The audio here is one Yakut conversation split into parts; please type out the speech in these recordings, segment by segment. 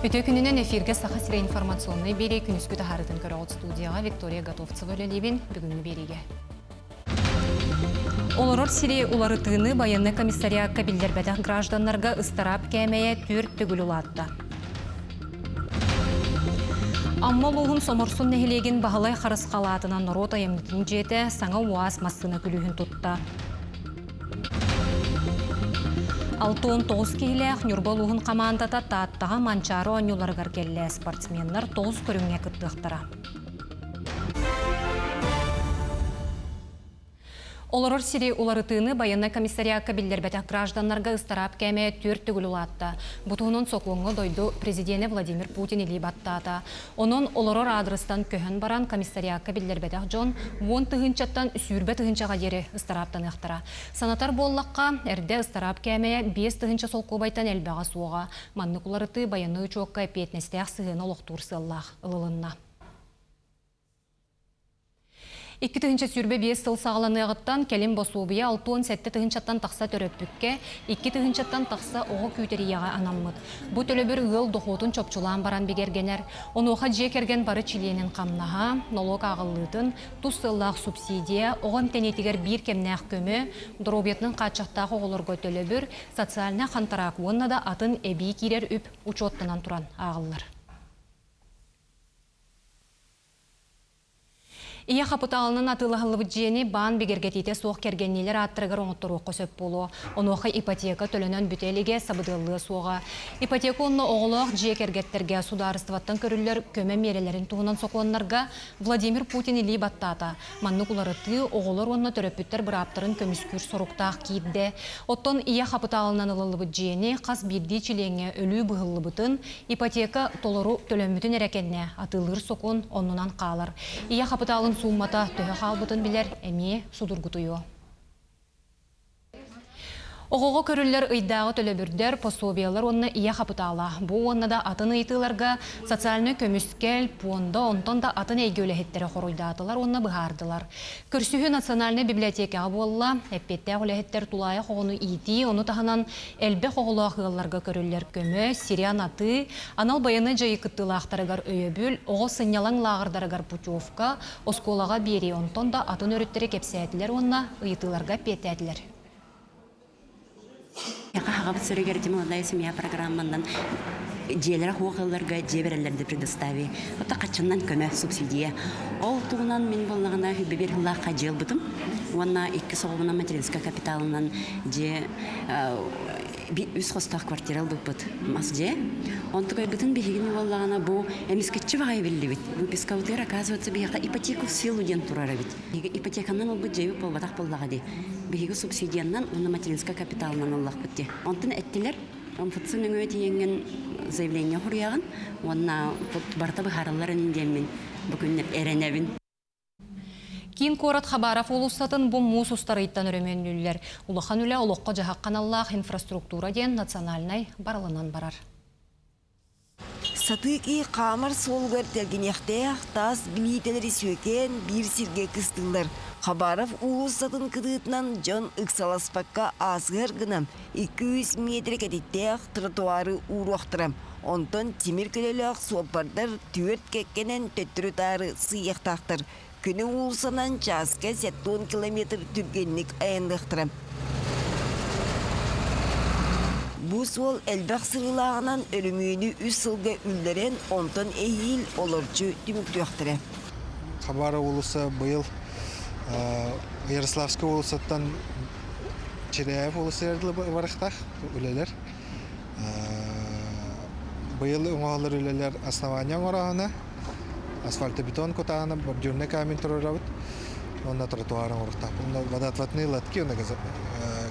Үтүө күнүнэн эфиргэ Саха сирэ информационнай биэрии күнүскү таһаарыытын көрөҕүт студияҕа Виктория Готовцева үлэлиибин бүгүҥҥү биэриигэ. Олорор сири уларытыыны байыаннай комиссариакка биллэрбэтэх гражданнарга ыстараап кээмэйэ түөрт төгүл улаатта. Амма улууһун Соморсун нэһилиэгин Баһылай Харысхалаатынан норуот айымньытын дьиэтэ саҥа УАЗ массыына күлүүһүн тутта. 69 киһилээх Ньурба улууһун хамаандата Тааттаҕа Манчаары оонньууларыгар кэллэ. Спортсменнар тоҕус көрүҥҥэ кыттыахтара. Олорор сири уларытыыны байыаннай комиссариакка биллэрбэтэх гражданнарга ыстараап кээмэйэ түөрт төгүл улаатта. Бу туһунан сокуоҥҥа дойду президенэ Владимир Путин илии баттаата. Онон олорор аадырыстан көһөн баран комиссариакка биллэрбэтэх дьон 10 тыһыынчаттан 20 тыһыынчаҕа диэри ыстарааптаныахтара. Санатар буоллахха, эрдэ ыстараап кээмэйэ 5 тыһыынча солкуобайтан элбэҕэ суоҕа. Маннык уларытыы байыаннай учуокка эппиэтинэстээх сыһыаны олохтуур сыаллаах ылылынна. 2025 сыл саҕаланыаҕыттан кэлим босуобуйа 67 тыһыынчаттан тахса төрөппүккэ, 2 тыһыынчаттан тахса оҕо күүтэр ийэҕэ анаммыт. Бу төлөбүр ыал дохуотун чопчулаан баран бигэргэнэр. Онуоха дьиэ кэргэн бары чилиэнин хамнаһа, нолуок ааҕыллыытын, тус сыаллаах субсидия, оҕо эмтэниитигэр биир кэмнээх көмө, доруобуйатынан хааччахтаах оҕолорго төлөбүр, социальнай хантараак уонна да атын эбии киирэр үп учуоттанан туран ааҕыллар. Ийэ хапытаалынан атыылаһыллыбыт дьиэни баан бигэргэтиитэ суох кэргэнниилэр ааттарыгар оҥотторуохха сөп буолуо. Онуоха ипотека төлөнөн бүтэ илигэ сабыдыаллыа суоҕа. Ипотека уонна оҕолоох дьиэ кэргэттэргэ судаарыстыбаттан көрүллэр көмө миэрэлэрин туһунан сокуоннарга Владимир Путин илии баттаата. Маннык уларытыы оҕолор уонна төрөппүттэр бырааптарын көмүскүүр соруктаах киирдэ. Оттон ийэ хапытаалынан ылыллыбыт дьиэни хас биирдии чилиэҥҥэ өлүү быһыллыбытын, ипотека толору төлөммүтүн эрэ кэннэ атыылыыр сокуон оннунан хаалар. Ийэ хапытаалын сууммата төһө хаалбытын билэр эмиэ судургутуйуо. Оҕоҕо көрүллэр ыйдааҕы төлөбүрдэр, пособиелар уонна ийэ хапытаала. Бу уонна да атын ыйытыыларга социальнай көмүскэл, пуонда, онтон да атын эйгэ үлэһиттэрэ хоруйдаатылар уонна быһаардылар. Көрсүһүү Национальнай библиотекаҕа буолла. Эппиэттээх үлэһиттэр тулаайах оҕону иитии, ону таһынан элбэх оҕолоох ыалларга көрүллэр көмө, сири анатыы, анал байыаннай дьайыы кыттыылаахтарыгар өйөбүл, оҕо сынньалаҥ лааҕырдарыгар путевка, оскуолаҕа биэрии, онтон да атын өрүттэри кэпсээтилэр уонна ыйытыыларга эппиэттээтилэр. Хаҕабыт сиригэр Молодая семья программанан дьиэлэрэ хуох ылларга дьиэ бэрэллэрди предостави. Ота хаччыннан көмө субсидия. Ол туһунан мин боллаҕына хүббэбир хыллаахха дьиэ ылбытым. Уонна икки соҕобунан материнскай капиталынан дьиэ үс хостоох квартира ылбыппыт мас дьиэ. Онтукайбытын биһигини буоллаҕына бу эмискэччи баҕайы биллибит. Выпискабытыгар оказывается биһиэхэ ипотека в силу диэн турар эбит. Ипотеканан ылбыт дьиэбит буолбатах буоллаҕа дии. Биһиги субсидиянан уонна материнскай капиталынан ыллахпыт дии. Онтон эттилэр МФЦ нөҥүө тиийэҥҥин заявление суруйаҕын уонна барыта быһаарылларын диэммин бу күннэр эрэнэбин. Киин куорат Хабаров уулуссатын бу муус устар ыйтан өрөмүөннүүллэр. Улахан үлэ олоххо-дьаһахха аналлаах инфраструктура диэн национальнай барылынан барар. Сатыы киһи хаамар суолугар тэлгэниэхтээх таас билиитэлэри сүөкээн биир сиргэ кыстыыллар. Хабаров уулуссатын кытыытынан дьон ыксаласпакка аасыһар гына 200 миэтэрэ кэтиттээх тротуары ууруохтара. Онтон тимир көлөлөөх суоппардар түөрт кэккэнэн төттөрү-таары сыыйыахтаахтар. Күнү уулуссанан чааска 70 километр түргэнник айанныахтара. Бу суол элбэх сырыылааҕынан өрөмүөнү үс сылга үллэрэн, онтон эһиил олорчу түмүктүөхтэрэ. Хабаров уулусса быйыл Ярославскай уулуссаттан Чиряев уулуссатыгар дылы барыахтаах үлэлэр. Быйыл оҥоһуллар үлэлэр основание оҥорооһуна, асфальтобетон кутааһына, бордюрный камень туруорабыт уонна тротуар оҥоруохтаах. Уонна водоотводные лотки уонна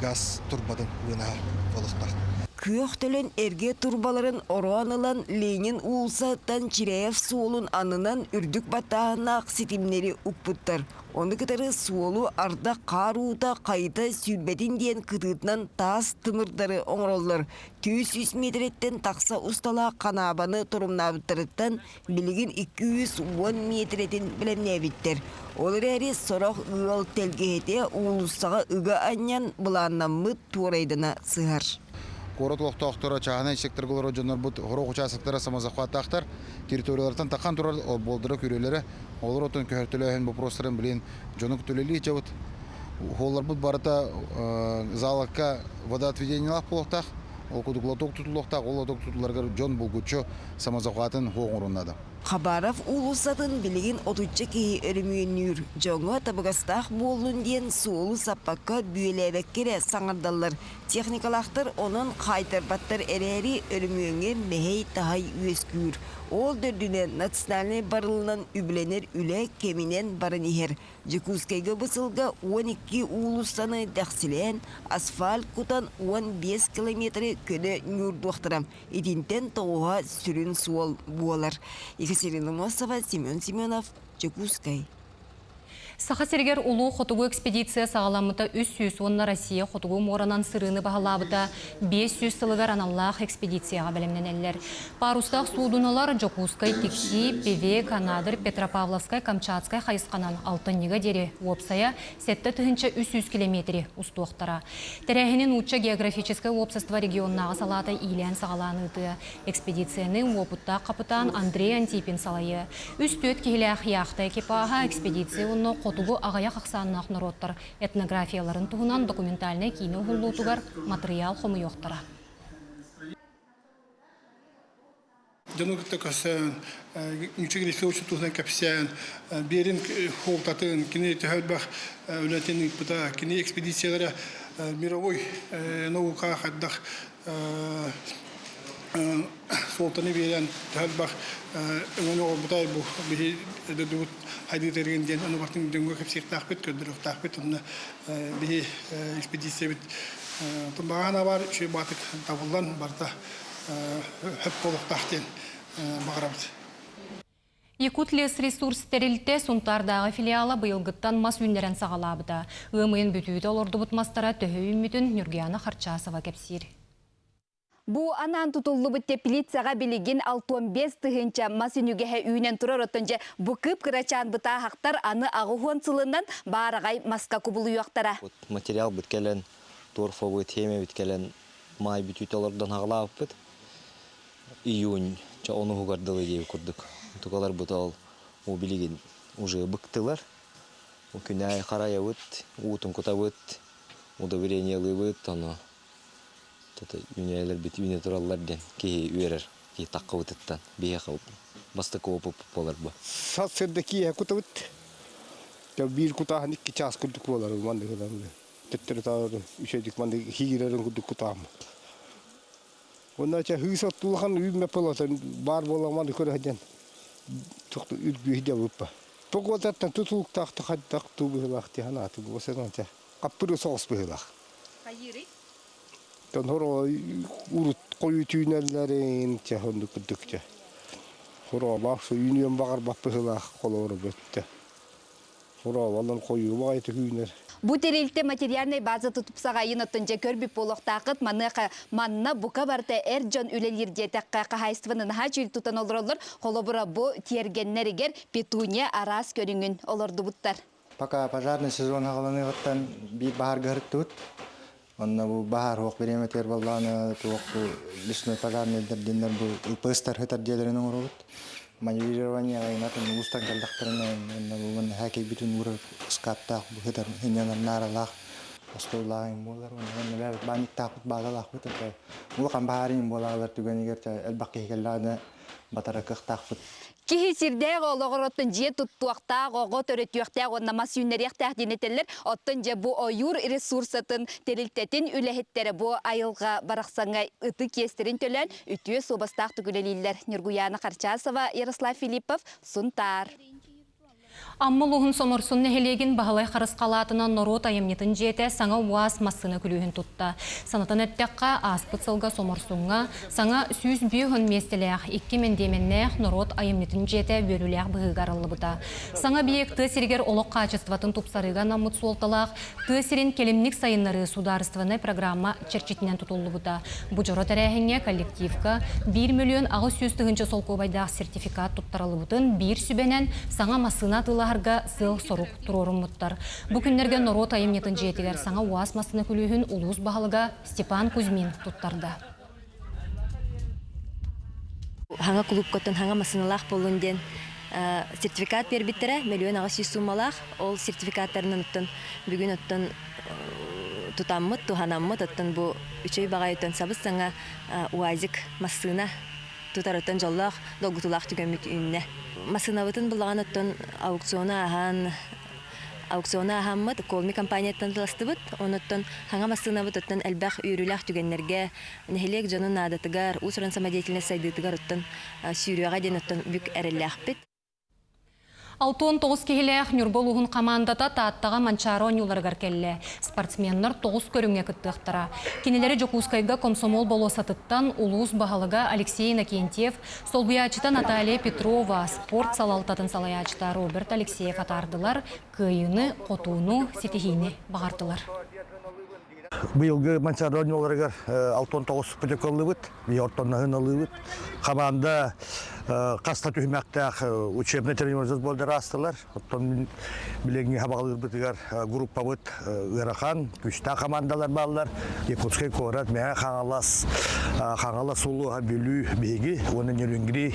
газ турбатын вынаһар буолуохтаах. Күөх төлөн эргэ турбаларын ороон ылан Ленин уулуссаттан Чиряев суолун аннынан үрдүк баттааһыннаах ситимнэри укпуттар. Ону кытары суолу ардах хаар уута хайыта сүүрбэтин диэн кытыытынан таас тымырдары оҥороллор. 200 миэтэрэттэн тахса усталаах ханаабаны торумнаабыттарыттан билигин 210 миэтэрэтин бэлэмнээбиттэр. Ол эрээри сорох ыал тэлгэһэтэ уулуссаҕа ыга анньан былааннаммыт туорайдана сыһар. Куорат олохтоохторо, чааһынай секторга олорор дьоннорбут сорох учаастактара самозахваттаахтар, территориялартан тахан турар болдура күрүөлэрэ, олор отон көһөртөлөөһүн вопростарын билин дьону төлөлүү дьабыт. Холларбыт барыта залакка водоотведениелаах буолуохтаах, ол курдук лоток тутулуохтаах, ол лоток тутуларыгар дьон булгуччу самозахватын хуоҥуруннада. Хабаров уулуссатын билигин отучча киһи өрөмүөннүүр. Дьоҥҥо табыгастаах буоллун диэн суолу саппакка бүөлээбэккэ эрэ саҥардаллар. Техникалаахтар онон хаайтарбаттар эрээри өрөмүөҥҥэ мэһэй-таһай үөскүүр. Ол төрдүнэн национальнай барылынан үбүлэнэр үлэ кэминэн баран иһэр. Дьокуускайга бу сылга 12 уулуссаны дэхсилээн, асфальт кутан 15 километры көнө ньуурдуохтара. Итинтэн тоҕуһа сүрүн суол буолар. Екатерина Носова, Семен Семенов, Дьокуускай. Саха сиригэр Улуу Хотугу экспедиция саҕаламмыта 300 уонна Россия Хотугу муоранан сырыыны баһылаабыта 500 сылыгар аналлаах экспедицияҕа бэлэмнэнэллэр. Парустаах суудуналар Дьокуускай, Тиксии, Певек, Анадырь, Петропавловскай, Камчатскай хайысханан алтынньыга диэри уопсайа 7300 километри устуохтара. Тэрээһини Нуучча географическай уопсастыба регионнааҕы салаата иилээн-саҕалаан ыытыа. Экспедицияны уопуттаах хапытаан Андрей Антипин салайыа. Үс-түөрт киһилээх яхта экипаһа экспедиция уонна хотугу аҕыйах ахсааннаах норуоттар этнографияларын туһунан документальнай киинэ уһуллуутугар матырыйаал хомуйуохтара. Дьону кытта көрсөн, үчүгэй ресурс туһунан кэпсээн, биэрин хуолтатын, кини төһө элбэх үлэтин ыыппыта, кини экспедициялара мировой наука хайдах суолтаны биэрэн төһө элбэх өҥөнү оҥорбутай бу биһи дойдубут хайдыытырыгын диэн ону бартын дьоҥҥо кэпсиэхтээхпит, көрдөрүөхтээхпит. Онно биһи экспедициябит тумбаҕаана баар үчүгэй баатык табыллан барыта хөп буолуохтаах диэн баҕарабыт. Якутлесресурс тэрилтэ Сунтаардааҕы филиала быйылгыттан мас үүннэрэн саҕалаабыта. Ыам ыйын бүтүүтэ олордубут мастара төһө үүммүтүн Ньургуяна Харчасова кэпсиир. Бу анаан тутуллубут теплицаҕа билигин 65 тыһыынча мас үнүгэһэ үүнэн турар оттон дьэ бу кып-кырачаан бытааһахтар аны аҕыһуон сылынан баараҕай маска кубулуйуохтара. Материалбыт кэлэн, торфовый химиябыт кэлэн маай бүтүүтэ олордон аҕалаабыппыт. Июнь ча онуһугар дылы диэбит курдук. Тукаларбыт ол уу билигин уже быктылар. Күнэ харайабыт, уутун кутабыт, удобрениелыыбыт, ону үүнээлэрбит үүнэ тураллар диэн киһи үөрэр, киһи таххыбытыттан биһиэхэ бастакы опыт буолар бу. Сарсыарда киэһэ кутабыт. Биир кутааһын икки чаас курдук буолар маннык төттөрү үчүгэйдик маннык хиирэрин курдук кутааммыт. Уонна чэ хыыс улахан үүммэт буолан баар буолан маннык көрө сылдьан үргүү сылдьабыппа. Погодаттан тутулуктаах хайдах туу быһыылаах дии санаатым. Осенон чэ хаппыры соҕус быһыылаах. Хайыырый? Тон хоро урут хойуу түүнэллэрин чэ оннук курдук чэ. Хороолаах сойүүнүөн баҕарбат быһыылаах холобура бөттө. Хороолонон хойуу баҕайытык үүнэр. Бу тэрилтэ материальнай база тупсаҕайын оттон дьэ көрбүт буолуохтааххыт. Маныаха манна бука барыта эр дьон үлэлиир диэтэххэ хаһаайыстыбаны наһаа чүүл тутан олороллор. Холобура бу тиэргэннэригэр петуния араас көрүҥүн олордубуттар. Пока пожарный сезон аҕаланыаҕыттан биир баһаарга сырыттыбыт. Онно бу баһаар суох бириэмэтигэр буоллаҕына туох бу лесной пожарныйдар диэннэр бу ылпыстар сытар дьиэлэрин оҥоробут. Маневрирование атын улуустан кэллэхтэринэ онно бу манна кэлбитин уурар ыскааптаах бу сытар инньэнэр нааралаах остуоллаах эҥин буолар. Онно бэйэбит баанньыктаахпыт, баазалаахпыт. Улахан баһаар иҥин буолаалар түгэнигэр элбэх киһи кэллэҕинэ батара кыахтаахпыт. Киһи сирдээх олоҕор оттон дьиэ туттуохтаах, оҕо төрөтүөхтээх уонна мас үүннэриэхтээх диэн этэллэр. Оттон дьэ бу ойуур ресурсатын тэрилтэтин үлэһиттэрэ бу айылҕа барахсаҥҥа ытык иэстэрин төлөөн үтүө суобастаахтык үлэлииллэр. Ньургуйаана Харчасова, Ярослав Филиппов, Сунтаар. Амма улууһун Соморсун нэһилиэгин Баһылай Харысхалаатынан норуот айымньытын дьиэтэ саҥа УАЗ массыына күлүүһүн тутта. Санатан эттэххэ, ааспыт сылга Соморсуҥҥа саҥа 105 миэстэлээх икки мэндиэмэннээх норуот айымньытын дьиэтэ үөрүүлээх быһыыга арыллыбыта. Саҥа объект тыа сиригэр олох хаачыстыбатын тупсарыыга анаммыт суолталаах тыа сирин кэлимник сайыннарыы судаарыстыбаннай программа чэрчитинэн тутуллубута. Бу дьоро тэрээһиҥҥэ коллективка 1 800 000 солкуобайдаах сертификат туттарыллыбытын биир сүбэнэн саҥа массыына атыылаһан атыылаһарга сыал-сорук туруоруммуттар. Бу күннэргэ норуот айымньытын дьиэтигэр саҥа УАЗ массыына күлүүһүн улуус баһылыга Степан Кузьмин туттарда. Хаҥа клубкаттан хаҥа массыыналаах буоллун диэн сертификат биэрбиттэрэ 1 800 000 суумалаах. Ол сертификаттарынан оттон бүгүн оттон тутаммыт, туһанаммыт оттон бу үчүгэй баҕайыттан сабыс-саҥа УАЗик массыына тутарыттан дьоллоох, долгутуулаах түгэммит үүннэ. Массыынабытын буллаҕан оттон аукциону ааһан аукциону ааһаммыт Колми компанияттан тыластыбыт. Онуттан хаҥа массыынабыт оттон элбэх үөрүүлээх түгэннэргэ нэһилиэк дьонун наадатыгар, уус-уран самодеятельность сайдыытыгар оттон сүүрүөҕэ диэн оттон бүк эрэллээхпит. 69 киһилээх Ньурба улууһун хамаандата Тааттаҕа Манчаары оонньууларыгар кэллэ. Спортсменнар тоҕус көрүҥҥэ кыттыахтара. Кинилэри Дьокуускайга Комсомол болуоссатыттан улуус баһылыга Алексей Иннокентьев, солбуйааччыта Наталья Петрова, спорт салалтатын салайааччыта Роберт Алексеев атаардылар, кыайыыны, хотууну, ситиһиини баҕардылар. Быйылгы Манчаары оонньууларыгар 69 путевка ыллыбыт, ортонноһун ыллыбыт. Хамаанда хаста түһүмэхтээх учебный тренировка буолдар аастылар. Оттон билиҥҥи хабаҕалыырбытыгар группабыт ыарахан, күүстээх командалар бааллар. Якутскай куорат, Мэҥэ Хаҥалас, Хаҥалас улууһа, Бүлүү биһиги уонна Нерюнгри,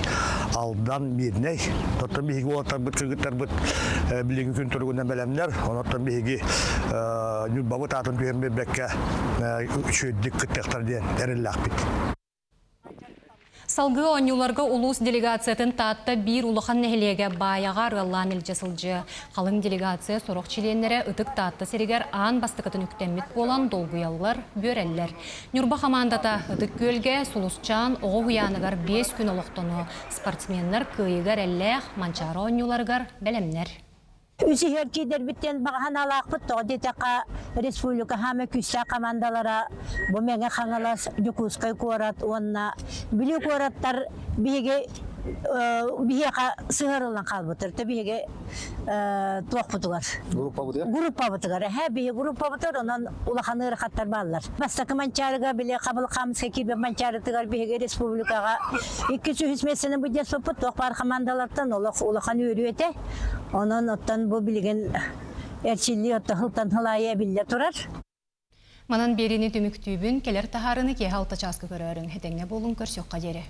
Алдан, Мирнэй. Оттон биһиги уолаттарбыт, кыргыттарбыт билиҥҥи күн туругунан бэлэмнэр. Онон биһиги Ньурбабыт аатын түһэн биэрбэккэ үчүгэйдик кыттыахтар диэн эрэллээхпит. Салгыы оонньууларга улуус делегациятын Таатта биир улахан нэһилиэгэ Баайаҕа арыаллаан илдьэ сылдьыа. Халыҥ делегация сорох чилиэннэрэ Ытык Таатта сиригэр аан бастакытын үктэммит буолан долгуйаллар, үөрэллэр. Ньурба хамаандата Ытык Күөлгэ Сулусчаан оҕо уһуйааныгар 5 күн олохтонуо. Спортсменнар кыайыыга эрэллээх Манчаары оонньууларыгар бэлэмнэр. Үс иһэр киирдэрбиттэн баҕа санаалаахпыт, тоҕо диэтэххэ республика хаама күүстээх командалара бу Мэҥэ Хаҥалас, Дьокуускай куорат уонна Бүлүү куораттар биһиги биһиэхэ сыһыарыллан хаалбыттар. То биһиги туохпутугар группабытыгар группабытыгар эһэ биһи группабытыгар онон улахан ыарахаттар бааллар. Бастакы Манчаарыга били Хабыл Хамска киирбит Манчаарытыгар биһиги республикаҕа 203 миэстэни быдьаспыппыт туох баар командалартан олох улахан үөрүү этэ. Онон оттон бу билигин эрчиллии отто сылтан сыл аайы эбиллэ турар. Манан биэриини түмүктүүбүн, кэлэр таһаарыыны киэһэ алта чааска көрөөрүҥ. Этэҥҥэ буолуҥ, көрсүөххэ диэри.